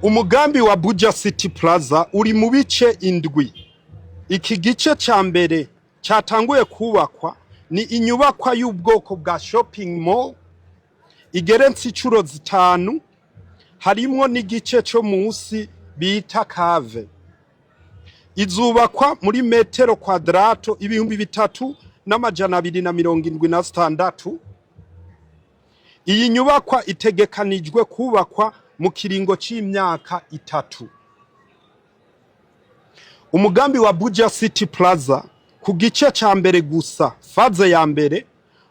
Umugambi wa Buja City Plaza uri mu bice indwi. Iki gice ca mbere cyatanguye kubakwa ni inyubakwa y'ubwoko bwa shopping mall igeretse incuro zitanu, harimwo n'igice co musi bita cave. Izubakwa muri metero quadrato 3276. Iyi nyubakwa itegekanijwe kubakwa mu kiringo c'imyaka 3. Umugambi wa Buja City Plaza ku gice ca mbere gusa, phase ya mbere,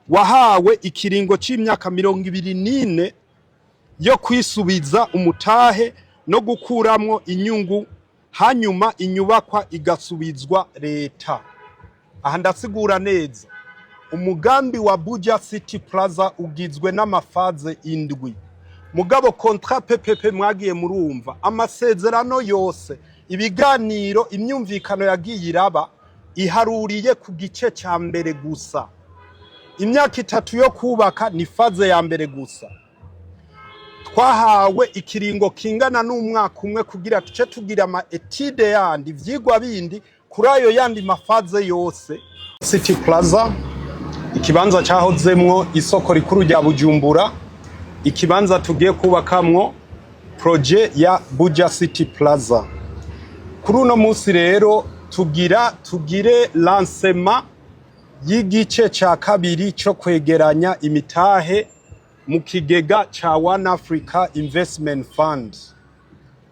wahawe ikiringo c'imyaka 24 yo kwisubiza umutahe no gukuramwo inyungu, hanyuma inyubakwa igasubizwa leta. Aha ndasigura neza: umugambi wa Buja City Plaza ugizwe n'ama phases indwi. Mugabo contrat PPP mwagiye murumva, amasezerano yose, ibiganiro, imyumvikano yagiye iraba iharuriye ku gice ca mbere gusa. Imyaka 3 yo kubaka ni phase ya mbere gusa. Twahawe ikiringo kingana n'umwaka umwe kugira tuce tugira ama études yandi, ivyigwa bindi kuri ayo yandi ma phases yose. City Plaza, ikibanza cahozemwo isoko rikuru rya Bujumbura, ikibanza tugiye kubakamwo projet ya Buja City Plaza. Kuri uno munsi rero tugira tugire lancement y'igice ca kabiri co kwegeranya imitahe mu kigega ca One Africa Investment Fund.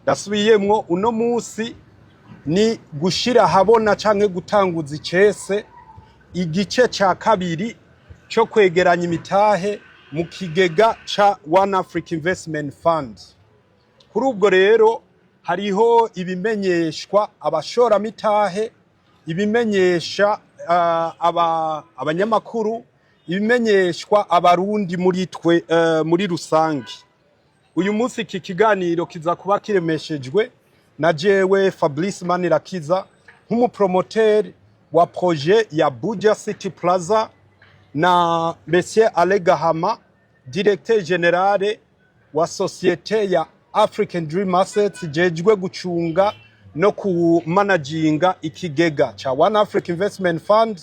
Ndasubiyemwo: uno munsi ni gushira habona canke gutanguza icese igice ca kabiri co kwegeranya imitahe mu kigega ca One Africa Investment Fund. Kuri ubwo rero hariho ibimenyeshwa abashoramitahe, ibimenyesha abanyamakuru, ibimenyeshwa Abarundi muri twe muri rusange. Uyu munsi iki kiganiro kiza kuba kiremeshejwe na jewe Fabrice Manirakiza nk'umu promoteur wa projet ya Buja City Plaza na Monsieur Ale Gahama, directeur général wa société ya African Dream Assets ijejwe gucunga no kumanaginga ikigega ca One Africa Investment Fund,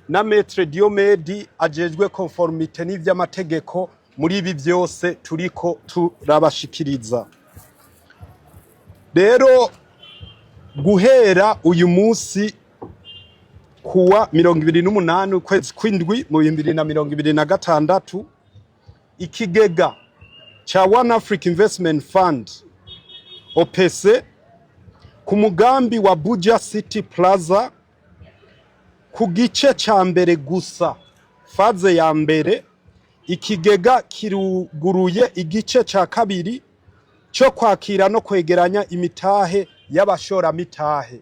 na Maître Diomedi ajejwe conformité n'ivy'amategeko muri ibi vyose turiko turabashikiriza. Rero guhera uyu munsi kuwa 28 ukwezi kw'indwi mu 2026, ikigega ca One Africa Investment Fund OPC ku mugambi wa Buja City Plaza ku gice ca mbere gusa, phase ya mbere, ikigega kiruguruye igice ca kabiri cyo kwakira no kwegeranya imitahe y'abashoramitahe,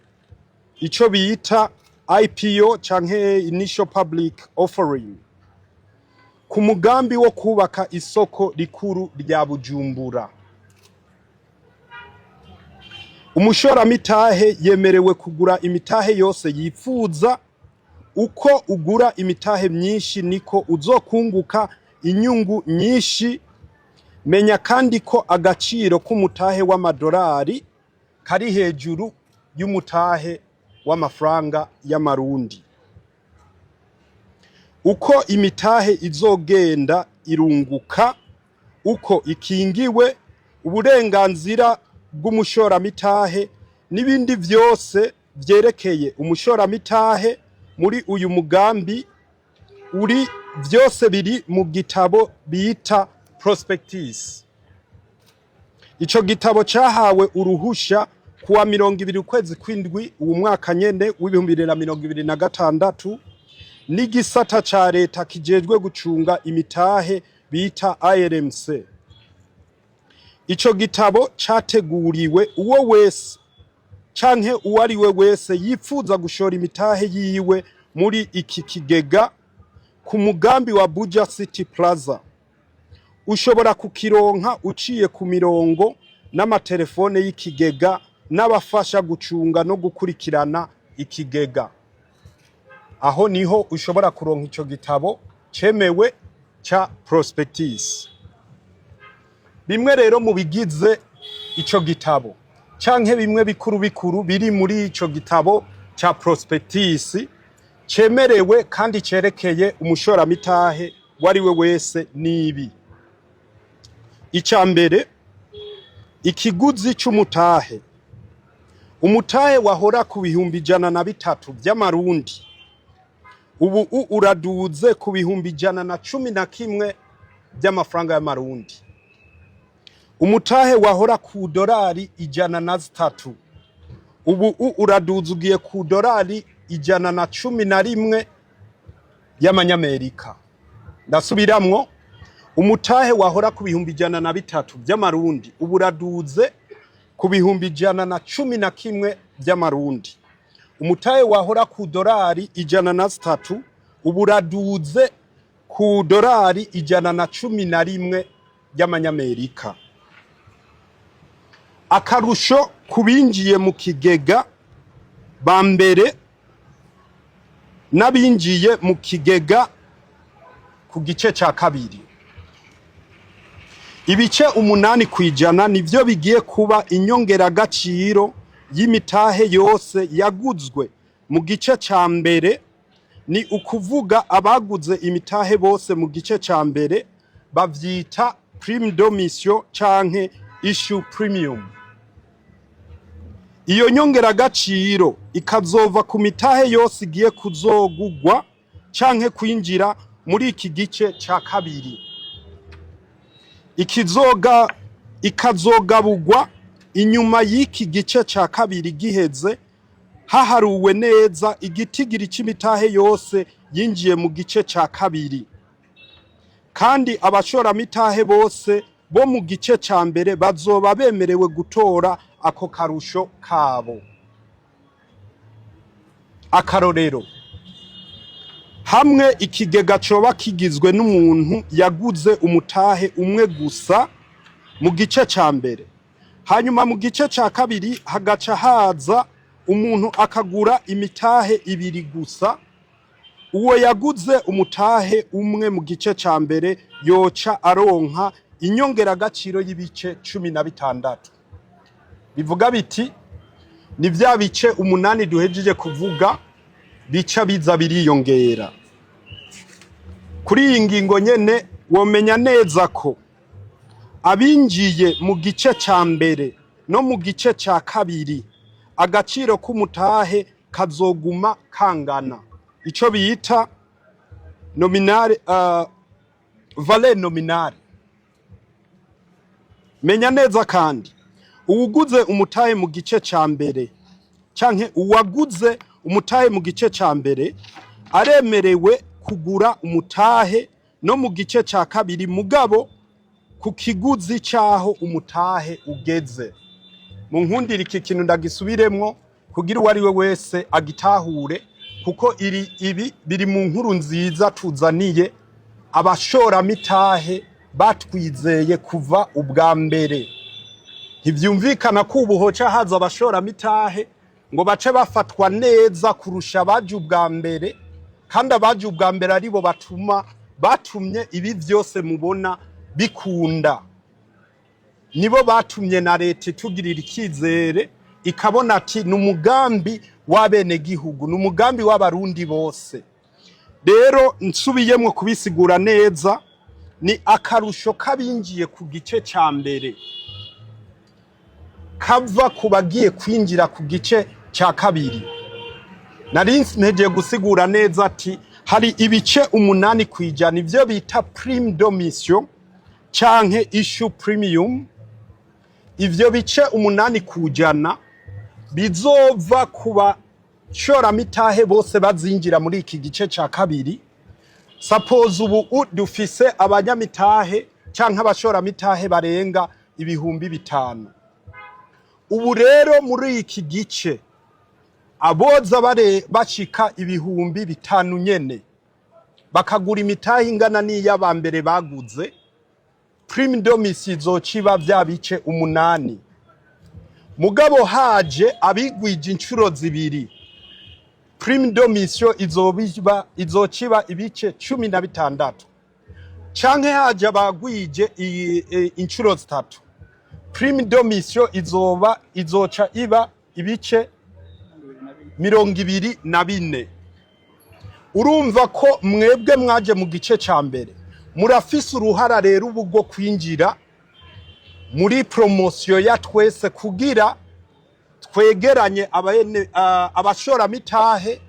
ico bita IPO canke Initial Public Offering, ku mugambi wo kubaka isoko rikuru rya Bujumbura. Umushoramitahe yemerewe kugura imitahe yose yipfuza. Uko ugura imitahe myinshi niko uzokunguka inyungu nyinshi. Menya kandi ko agaciro k'umutahe w'amadolari kari hejuru y'umutahe w'amafaranga y'Amarundi. Uko imitahe izogenda irunguka, uko ikingiwe uburenganzira bw'umushoramitahe n'ibindi vyose vyerekeye umushoramitahe muri uyu mugambi uri vyose biri mu gitabo bita prospectus. Ico gitabo cahawe uruhusha kuwa 20 ukwezi kw'indwi uwu mwaka nyene w'2026 n'igisata ca leta kijejwe gucunga imitahe bita ARMC. Ico gitabo categuriwe uwo wese canke uwo ari we wese yipfuza gushora imitahe yiwe muri iki kigega ku mugambi wa Buja City Plaza. Ushobora kukironka uciye ku mirongo n'amatelefone y'ikigega n'abafasha gucunga no gukurikirana ikigega. Aho niho ushobora kuronka ico gitabo cemewe ca prospectus. Bimwe rero mu bigize Ico gitabo canke bimwe bikuru bikuru biri muri ico gitabo ca prospectus cemerewe kandi cerekeye umushoramitahe wari we wese nibi: Ica mbere, ikiguzi c'umutahe. Umutahe wahora ku 103,000 vy'amarundi ubu uraduze ku 111,000 by'amafaranga y'amarundi. Umutahe wahora ku dorari 103 ubu uraduze, ugiye ku dorari 111 y'amanyamerika. Ndasubiramwo: umutahe wahora ku 103,000 by'amarundi ubu uraduze ku 111,000 by'amarundi. Umutahe wahora ku dorari 103 ubu uraduze ku dorari 111 ry'amanyamerika. Akarusho ku binjiye mu kigega ba mbere n'abinjiye mu kigega ku gice ca kabiri: ibice 8% nivyo bigiye kuba inyongeragaciro y'imitahe yose yaguzwe mu gice ca mbere. Ni ukuvuga abaguze imitahe bose mu gice ca mbere, bavyita prime d'émission canke issue premium. Iyo nyongeragaciro ikazova ku mitahe yose igiye kuzogugwa canke kwinjira muri iki gice ca kabiri, ikizoga ikazogabugwa inyuma y'iki gice ca kabiri giheze, haharuwe neza igitigiri c'imitahe yose yinjiye mu gice ca kabiri. Kandi abashoramitahe bose bo mu gice ca mbere bazoba bemerewe gutora ako karusho kabo. Akarorero: hamwe ikigega coba kigizwe n'umuntu yaguze umutahe umwe gusa mu gice ca mbere, hanyuma mu gice ca kabiri hagaca haza umuntu akagura imitahe ibiri gusa, uwo yaguze umutahe umwe mu gice ca mbere yoca aronka inyongeragaciro y'ibice 16. Bivuga biti ni vya bice 8 duhejeje kuvuga bica biza biriyongera. Kuri iyi ngingo nyene, womenya neza ko abinjiye mu gice ca mbere no mu gice ca kabiri agaciro k'umutahe kazoguma kangana, ico bita nominale, valeur nominale. Menya neza kandi, uwuguze umutahe mu gice ca mbere canke uwaguze umutahe mu gice ca mbere aremerewe kugura umutahe no mu gice ca kabiri, mugabo ku kiguzi c'aho umutahe ugeze. Mu nkundira iki kintu ndagisubiremwo kugira uwo ari we wese agitahure, kuko iri ibi biri mu nkuru nziza tuzaniye abashoramitahe batwizeye kuva ubwa mbere. Ntivyumvikana ko ubu hoca haza abashoramitahe ngo bace bafatwa neza kurusha abaje ubwa mbere, kandi abaje ubwa mbere aribo batuma batumye ibi vyose mubona bikunda. Nibo batumye na leta itugirira ikizere, ikabona ati ni umugambi w'abenegihugu, ni umugambi w'abarundi bose. Rero nsubiyemwo kubisigura neza, ni akarusho k'abinjiye ku gice ca mbere kava ku bagiye kwinjira ku gice ca kabiri. Nari mpegeye gusigura neza ati hari ibice 8%, ivyo bita prime d'émission canke issue premium. Ivyo bice 8% bizova ku bashoramitahe bose bazinjira muri iki gice ca kabiri. Suppose ubu dufise abanyamitahe canke abashoramitahe barenga 5000. Ubu rero muri iki gice aboza bare bashika 5000 nyene bakagura imitahe ingana n'iy'abambere baguze, prime d'émission izociba vya bice 8. Mugabo haje abigwije inshuro zibiri, prime d'émission izobiba izociba ibice 16, canke haje abagwije inshuro zitatu, Prime de mission izoba izoca iba ibice 24. Urumva ko mwebwe mwaje mu gice ca mbere murafise uruhara rero ubu rwo kwinjira muri promotion ya twese kugira twegeranye abashoramitahe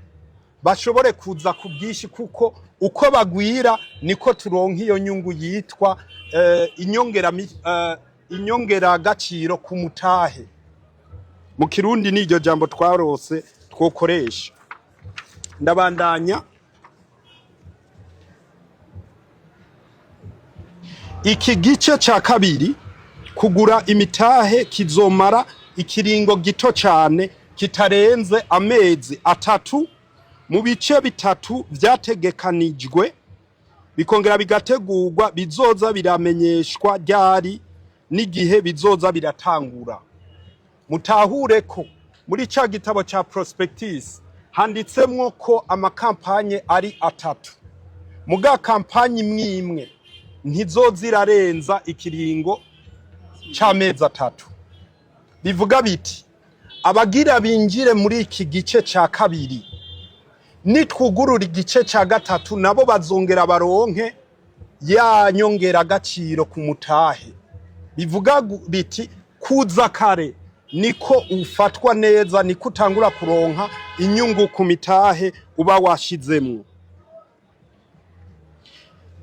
bashobore kuza ku bwinshi, kuko uko bagwira niko turonka iyo nyungu yitwa inyongeragaciro ku mutahe. Mu Kirundi ni iryo jambo twarose twokoresha. Ndabandanya. Iki gice ca kabiri, kugura imitahe, kizomara ikiringo gito cyane kitarenze amezi 3 mu bice bitatu vyategekanijwe, bikongera bigategurwa, bizoza biramenyeshwa ryari n'igihe bizoza biratangura. Mutahure ko muri ca gitabo ca prospectus handitsemwo ko ama campagne ari atatu, muga campagne imwe imwe ntizoza irarenza ikiringo c'amezi 3. Bivuga biti abagira binjire muri iki gice ca kabiri, nitwugurura igice ca gatatu nabo bazongera baronke ya nyongeragaciro ku mutahe. Bivuga biti kuza kare niko ufatwa neza, niko utangura kuronka inyungu ku mitahe uba washizemwo.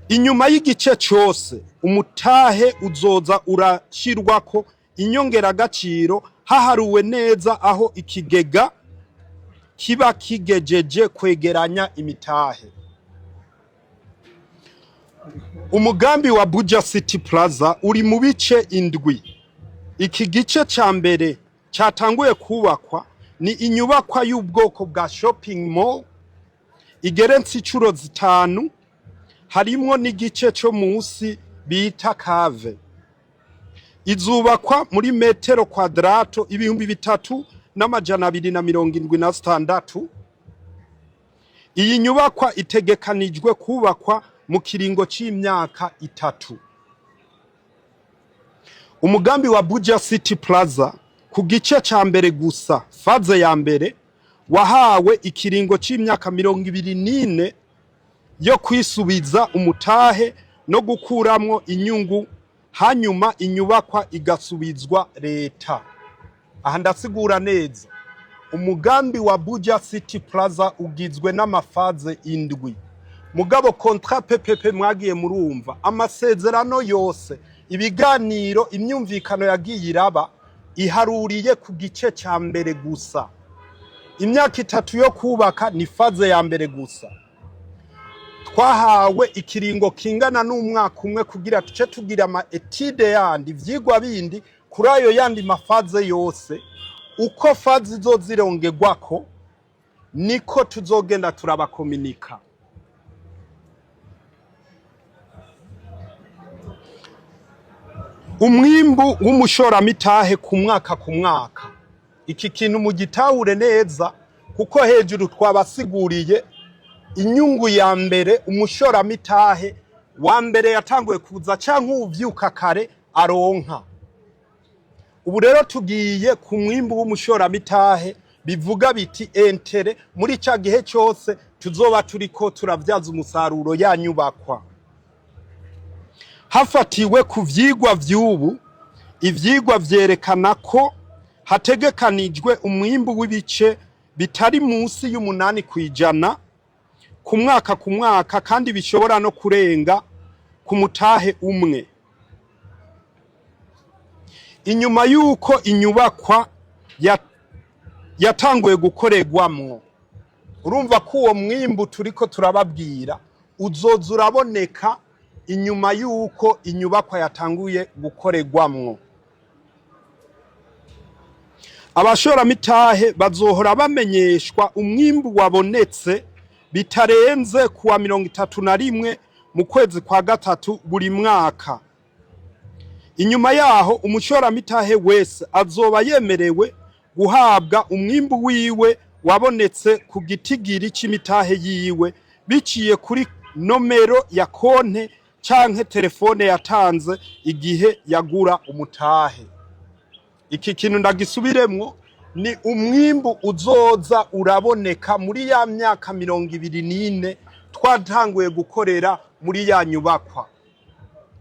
Inyuma y'igice cose umutahe uzoza urashirwako inyongeragaciro haharuwe neza aho ikigega kiba kigejeje kwegeranya imitahe. Umugambi wa Buja City Plaza uri mu bice indwi. Iki gice ca mbere cyatanguye kubakwa ni inyubakwa y'ubwoko bwa shopping mall igeretse incuro zitanu, harimwo n'igice co musi bita cave. Izubakwa muri metero kwadrato 3276. Iyi nyubakwa itegekanijwe kubakwa mu kiringo c'imyaka 3. Umugambi wa Buja City Plaza ku gice ca mbere gusa, phase ya mbere, wahawe ikiringo c'imyaka 24 yo kwisubiza umutahe no gukuramwo inyungu, hanyuma inyubakwa igasubizwa leta. Aha ndasigura neza. Umugambi wa Buja City Plaza ugizwe n'ama phase indwi, mugabo contrat PPP mwagiye murumva amasezerano yose, ibiganiro, imyumvikano yagiye iraba iharuriye ku gice ca mbere gusa. Imyaka 3 yo kubaka ni phase ya mbere gusa. Twahawe ikiringo kingana n'umwaka umwe kugira tuce tugira ama étude yandi, ivyigwa bindi kuri ayo yandi ma phase yose. Uko phase izozirongerwako niko tuzogenda turabakominika. Umwimbu w'umushoramitahe ku mwaka ku mwaka, iki kintu mugitahure neza, kuko hejuru twabasiguriye inyungu ya mbere umushoramitahe wa mbere yatanguye kuza canke uwuvyuka kare aronka. Ubu rero tugiye ku mwimbu w'umushoramitahe, bivuga biti intérêt muri ca gihe cyose tuzoba turiko turavyaza umusaruro ya nyubakwa. Hafatiwe ku vyigwa vy'ubu, ivyigwa vyerekana ko hategekanijwe umwimbu w'ibice bitari munsi y'8% ku mwaka ku mwaka, kandi bishobora no kurenga ku mutahe umwe. Inyuma y'uko inyubakwa yatanguye gukorerwamwo, urumva ko uwo mwimbu turiko turababwira uzoza uraboneka inyuma y'uko inyubakwa yatanguye gukorerwamwo. Abashoramitahe bazohora bamenyeshwa umwimbu wabonetse bitarenze kuwa 31 mu kwezi kwa gatatu buri mwaka. Inyuma yaho umushoramitahe wese azoba yemerewe guhabwa umwimbu wiwe wabonetse ku gitigiri c'imitahe yiwe biciye kuri nomero ya konte canke telefone yatanze igihe yagura umutahe. Iki kintu ndagisubiremwo: ni umwimbu uzoza uraboneka muri ya myaka 24 twatanguye gukorera muri ya nyubakwa.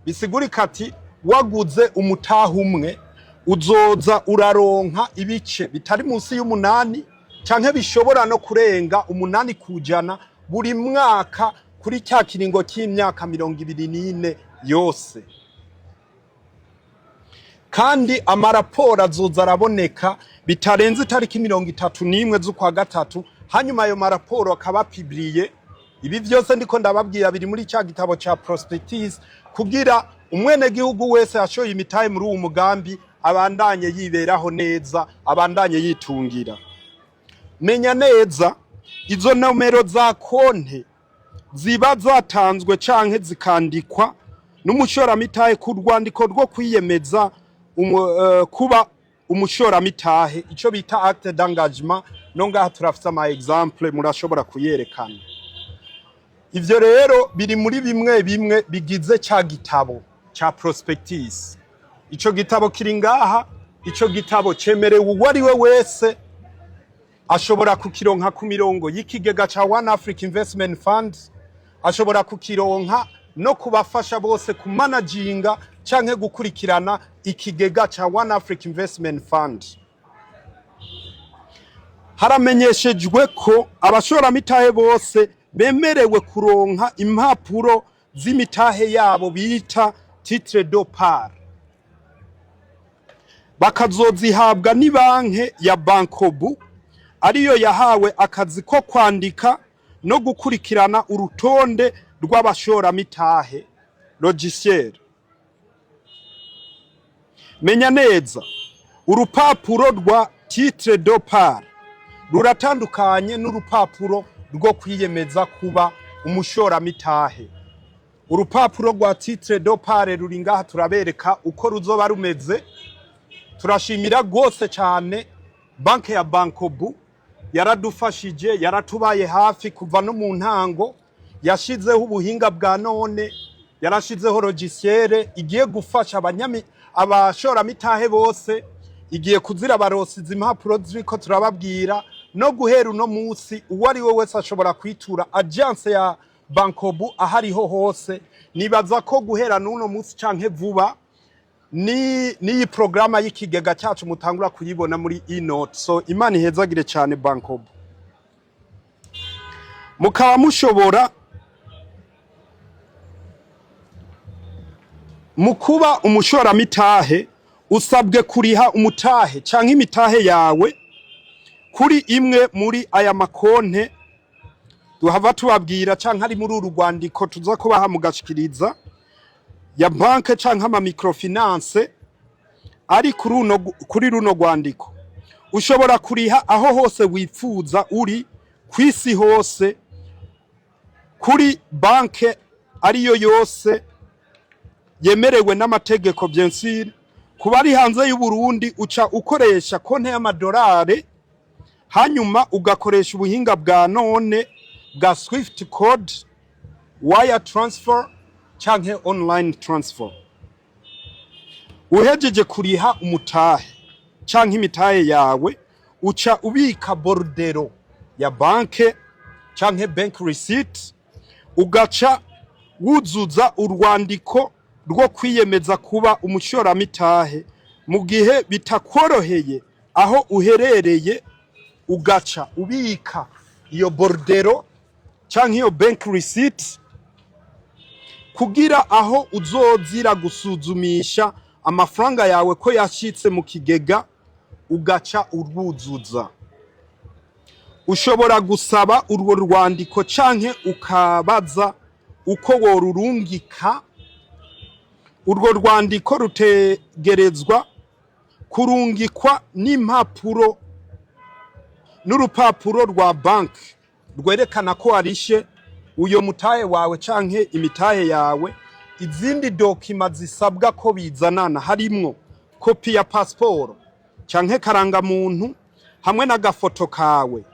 Bisigurika ati waguze umutaha umwe, uzoza uraronka ibice bitari munsi y'umunani canke bishobora no kurenga 8% buri mwaka kuri cya kiringo cy'imyaka 24 yose. Kandi amaraporo azoza araboneka bitarenze itariki 31 z'ukwa gatatu, hanyuma ayo maraporo akaba publié. Ibi vyose ndiko ndababwira biri muri cya gitabo ca prospectus, kugira umwenegihugu wese yashoye imitahe muri uwu mugambi abandanye yiberaho neza, abandanye yitungira. Menya neza, izo nomero za konte ziba zatanzwe canke zikandikwa n'umushoramitahe ku rwandiko rwo kwiyemeza kuba umushoramitahe, ico bita acte d'engagement. No ngaha turafise ama exemple, murashobora kuyerekana. Ivyo rero biri muri bimwe bimwe bigize ca gitabo ca prospectus. Ico gitabo kiri ngaha. Ico gitabo cemerewe uwo ari we wese, ashobora kukironka ku mirongo y'ikigega ca One Africa Investment Fund, ashobora kukironka no kubafasha bose kumanaginga canke gukurikirana ikigega ca One Africa Investment Fund. Haramenyeshejwe ko abashoramitahe bose bemerewe kuronka impapuro z'imitahe yabo bita titre de part, bakazozihabwa n'ibanke ya Bancobu, ariyo yahawe akazi ko kwandika no gukurikirana urutonde rw'abashoramitahe, logiciel. Menya neza, urupapuro rwa titre de part ruratandukanye n'urupapuro rwo kwiyemeza kuba umushoramitahe. Urupapuro rwa titre de part ruri ngaha, turabereka uko ruzoba rumeze. Turashimira rwose cyane banke ya Bancobu, yaradufashije, yaratubaye hafi kuva no mu ntango. Yashizeho ubuhinga bwa none, yarashizeho logiciel igiye gufasha abashoramitahe bose, igiye kuzira barosiza impapuro ziriko turababwira. No guhera uno munsi, uwo ari we wese ashobora kwitura agence ya Bancobu aho ariho hose. Nibaza ko guhera n'uno munsi canke vuba ni n'iyi porogaramu y'ikigega cyacu mutangura kuyibona muri e-note. So Imana ihezagire cyane Bancobu. Mukaba mushobora mu kuba umushoramitahe, usabwe kuriha umutahe canke imitahe yawe kuri imwe muri aya makonte duhava tubabwira canke ari muri uru rwandiko tuza kubaha mugashikiriza, ya banke canke ama microfinance ari kuri runo rwandiko. Ushobora kuriha aho hose wifuza uri kw'isi hose, kuri banke ariyo yose yemerewe n'amategeko, bien sûr. Kuba ari hanze y'u Burundi, uca ukoresha konte y'amadolari, hanyuma ugakoresha ubuhinga bwa none bwa Swift code, wire transfer canke online transfer. Uhejeje kuriha umutahe canke imitahe yawe, uca ubika bordereau ya banke canke bank receipt, ugaca wuzuza urwandiko rwo kwiyemeza kuba umushoramitahe. Mu gihe bitakworoheye aho uherereye, ugaca ubika iyo bordereau canke iyo bank receipt kugira aho uzozira gusuzumisha amafaranga yawe ko yashitse mu kigega, ugaca urwuzuza. Ushobora gusaba urwo rwandiko canke ukabaza uko worurungika. Urwo rwandiko rutegerezwa kurungikwa n'impapuro n'urupapuro rwa banki rwerekana ko warishe uyo mutahe wawe canke imitahe yawe. Izindi documents zisabwa ko bizanana harimwo kopi ya pasiporo canke karangamuntu hamwe n'agafoto kawe.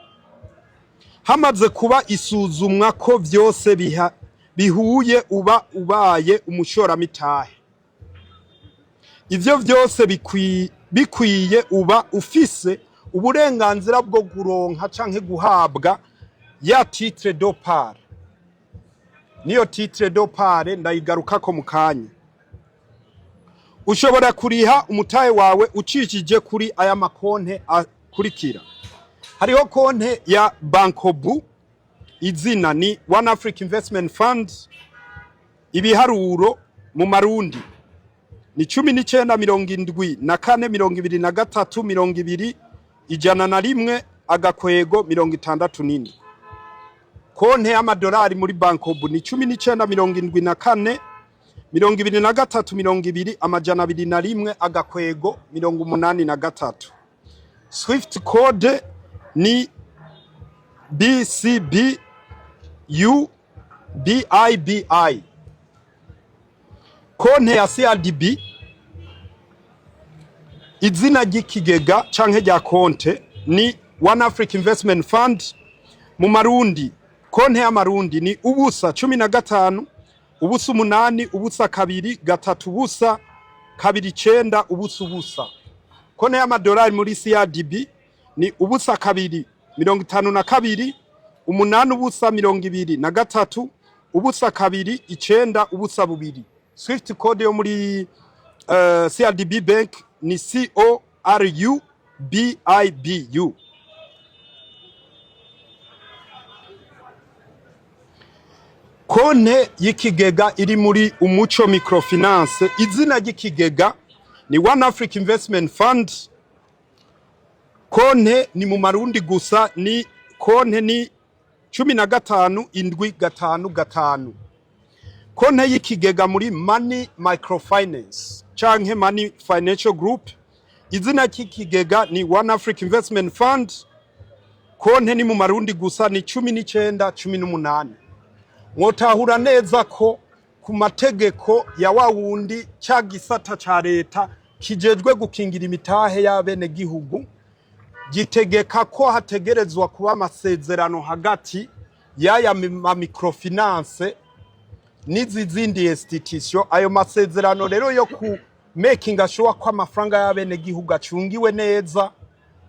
Hamaze kuba isuzumwa ko vyose bihuye, uba ubaye umushoramitahe. Ivyo vyose bikwiye, uba ufise uburenganzira bwo kuronka canke guhabwa ya titre de part. Niyo titre de part ndayigarukako mu kanya. Ushobora kuriha umutahe wawe ucishije kuri aya makonte akurikira. Hariho konte ya Bancobu, izina ni One Africa Investment Fund, ibiharuro mu marundi ni 1974 23 20 101-67. Konte y'amadolari muri Bancobu ni 1974 23 20 201-83. Swift code ni BCB U BIBI. Konte ya CRDB, izina ry'ikigega canke rya konte ni One Africa Investment Fund, mu marundi, konte y'amarundi ni 0 15 0 8 0 2 3 0 2 9 0 0. Konte y'amadolari muri CRDB ni 0 2 52 8 0 23 9 0 2. Swift code yo muri CRDB Bank ni CORU BIBU. Konte y'ikigega iri muri Umuco Microfinance, izina ry'ikigega ni One Africa Investment Fund, konte ni mu marundi gusa, ni konte ni 15 7 5 5. Konte y'ikigega muri Money Microfinance canke Money Financial Group, izina ry'ikigega ni One Africa Investment Fund, konte ni mu marundi gusa, ni 19 18. Mwotahura neza ko ku mategeko ya wa wundi ca gisata ca leta kijejwe gukingira imitahe y'abenegihugu, gitegeka ko hategerezwa kuba amasezerano hagati y'aya ma microfinance n'izi zindi institution. Ayo masezerano rero yo ku making sure ko amafaranga y'abenegihugu acungiwe neza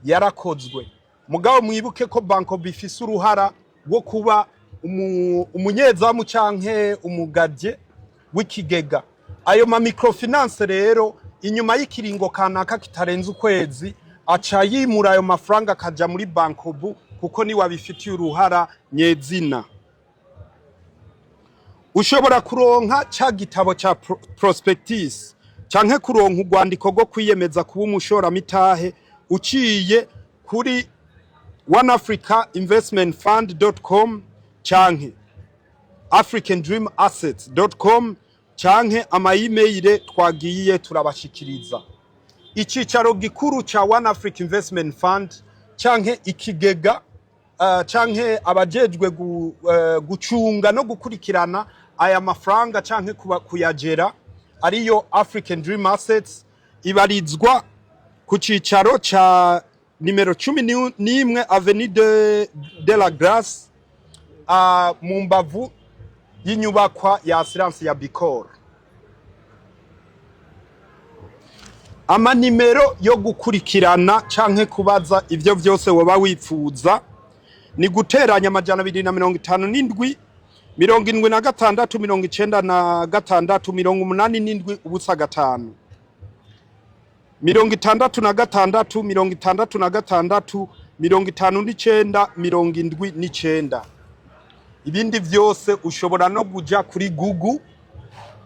yarakozwe. Mugabo mwibuke ko Bancobu ifise uruhara rwo kuba umunyezamu canke umugadye w'ikigega. Ayo ma microfinance rero, inyuma y'ikiringo kanaka kitarenze ukwezi, aca yimura ayo mafaranga akaja muri Bancobu, kuko niwe abifitiye uruhara nyezina. Ushobora kuronka ca gitabo ca prospectus canke kuronka urwandiko rwo kwiyemeza kuba umushoramitahe uciye kuri oneafricainvestmentfund.com canke africandreamassets.com canke ama email twagiye turabashikiriza. Icicaro gikuru ca One Africa Investment Fund canke ikigega canke abajejwe gucunga no gukurikirana aya mafaranga canke kuyagera, ariyo African Dream Assets, ibarizwa ku cicaro ca nimero 11 Avenue de la Grace, mu mbavu y'inyubakwa ya assurance ya Bicor. Amanimero yo gukurikirana canke kubaza ivyo vyose woba wipfuza ni guteranya 257 76 96 87 05 66 66 59 79. Ibindi vyose ushobora no kuja kuri Google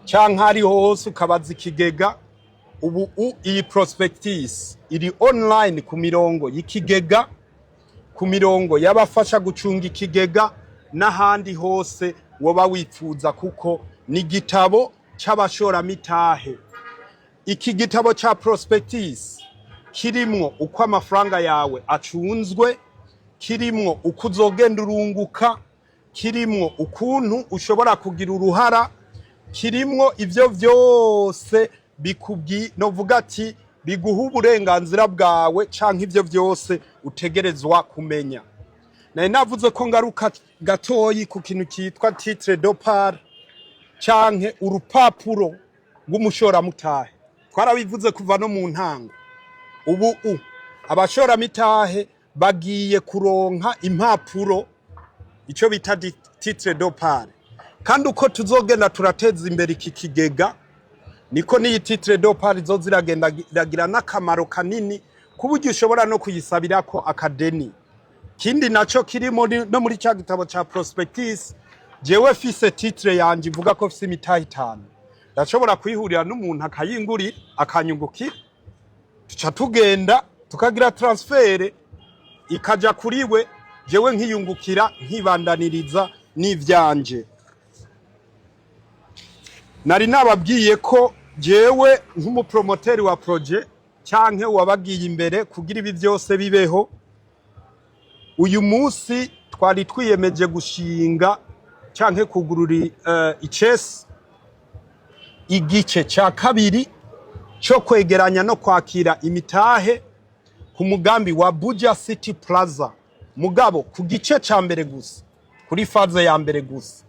canke ariho hose ukabaza ikigega. Ubu iyi prospectus iri online ku mirongo y'ikigega, ku mirongo y'abafasha gucunga ikigega n'ahandi hose woba wifuza, kuko ni igitabo c'abashoramitahe. Iki gitabo ca prospectus kirimwo uko amafaranga yawe acunzwe, kirimwo uko uzogenda urunguka, kirimwo ukuntu ushobora kugira uruhara, kirimwo ivyo vyose bikubwi novuga ati biguha uburenganzira bwawe canke ivyo vyose utegerezwa kumenya. Nari navuze ko ngaruka gatoyi ku kintu cyitwa titre de part canke urupapuro rw'umushoramutahe. Twarabivuze kuva no mu ntango. Ubu abashoramitahe bagiye kuronka impapuro, icyo bita titre de part. Kandi uko tuzogenda turateza imbere iki kigega, niko n'iyi titre de part izoza iragenda iragira n'akamaro kanini, ku buryo ushobora no kuyisabirako akadeni. Kindi naco kiri muri no muri ca gitabo ca prospectus, jewe fise titre yanje ivuga ko fise imitahe 5, ndashobora kwihurira n'umuntu akayingurira, akanyungukira, tuca tugenda tukagira transfert, ikaja kuri we, jewe nkiyungukira, nkibandaniriza n'ivyanje. Nari nababwiye ko jewe nk'umupromoteri wa projet canke wabagiye imbere kugira ibi vyose bibeho, uyu munsi twari twiyemeje gushinga canke kugurura icesi igice ca kabiri co kwegeranya no kwakira imitahe ku mugambi wa Buja City Plaza, mugabo ku gice ca mbere gusa, kuri phase ya mbere gusa.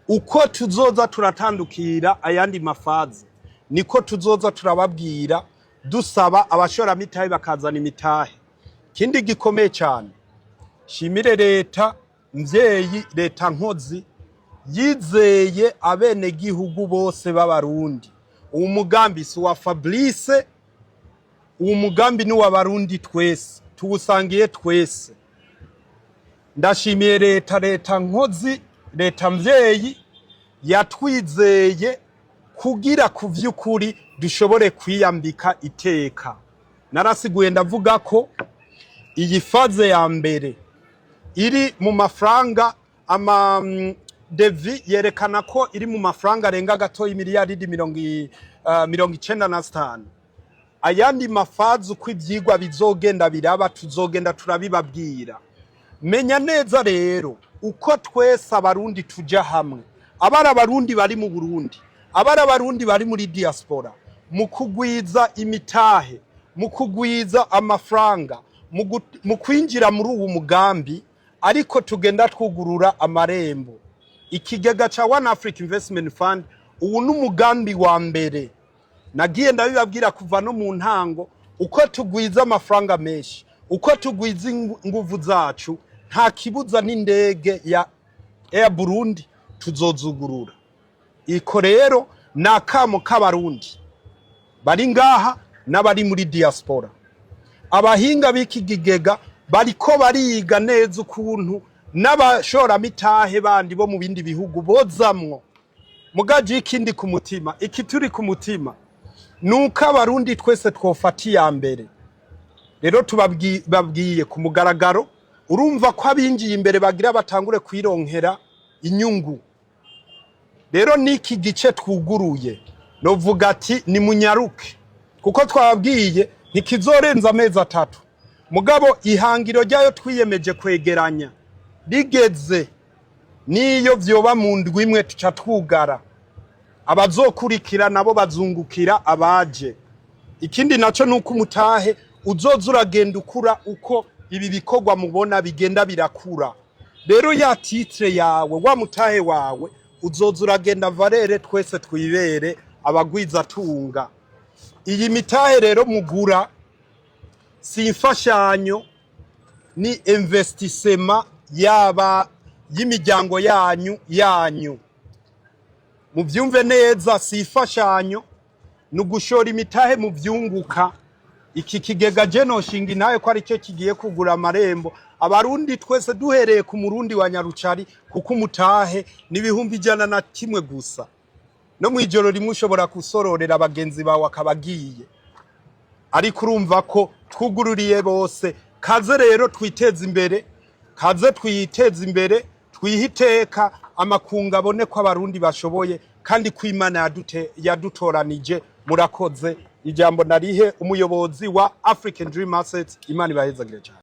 Uko tuzoza turatandukira ayandi ma phases, niko tuzoza turababwira, dusaba abashoramitahe bakazana imitahe. Kindi gikomeye cyane, shimire leta mvyeyi, leta nkozi yizeye abenegihugu bose b'Abarundi. Uwo mugambi si uwa Fabrice, uwo mugambi ni uw'Abarundi twese, tuwusangiye twese. Ndashimiye leta, leta nkozi, leta mvyeyi yatwizeye kugira ku vy'ukuri dushobore kwiyambika iteka. Narasiguye ndavuga ko iyi phase ya mbere iri mu mafaranga ama devis yerekana ko iri mu mafaranga arenga gato y'imiliyaridi 95. Ayandi ma phases, uko ivyigwa bizogenda biraba, tuzogenda turabibabwira. Menya neza rero, uko twese Abarundi tuja hamwe, abari Abarundi bari mu Burundi, abari Abarundi bari muri diaspora, mu kugwiza imitahe, mu kugwiza amafaranga, mu kwinjira muri uwu mugambi, ariko tugenda twugurura amarembo. Ikigega ca One Africa Investment Fund, ubu n'umugambi wa mbere. Nagiye ndabibabwira kuva no mu ntango, uko tugwiza amafaranga menshi, uko tugwiza inguvu zacu, nta kibuza n'indege ya Air Burundi tuzozugurura. Iko rero ni akamo k'Abarundi bari ngaha n'abari muri diaspora. Abahinga b'iki kigega bariko bariga neza ukuntu n'abashoramitahe bandi bo mu bindi bihugu bozamwo. Mugaje ikindi ku mutima, iki turi ku mutima, nuko Abarundi twese twofata iya mbere. Rero tubabwiye ku mugaragaro, urumva ko abinjiye imbere bagira batangure kwironkera inyungu. Rero n'iki gice twuguruye, novuga ati nimunyaruke, kuko twababwiye ntikizorenza amezi 3. Mugabo ihangiro ryayo twiyemeje kwegeranya rigeze, niyo vyoba mu ndwi imwe tuca twugara, abazokurikira nabo bazungukira abaje. Ikindi naco nuko umutahe uzoza uragenda ukura uko ibi bikorwa mubona bigenda birakura. Rero ya titre yawe, wa mutahe wawe uzoza uragenda valeur, twese twibere abagwizatunga. Iyi mitahe rero mugura si imfashanyo, ni investissement yaba y'imiryango yanyu. Muvyumve neza, si imfashanyo, ni ugushora imitahe mu vyunguka. Iki kigega je noshinga intahe ko aricyo kigiye kugura amarembo Abarundi twese, duhereye ku Murundi wa Nyarucari, kuko umutahe ni 101,000 gusa. No mw'ijoro rimwe ushobora gusororera abagenzi bawe akaba agiye. Ariko urumva ko twugururiye bose. Kaze rero twiteze imbere, kaze twiteze imbere, twihe iteka, amakungu abone ko Abarundi bashoboye kandi ko Imana yadutoranije. Murakoze. Ijambo narihe umuyobozi wa African Dream Assets. Imana ibahezagire cyane.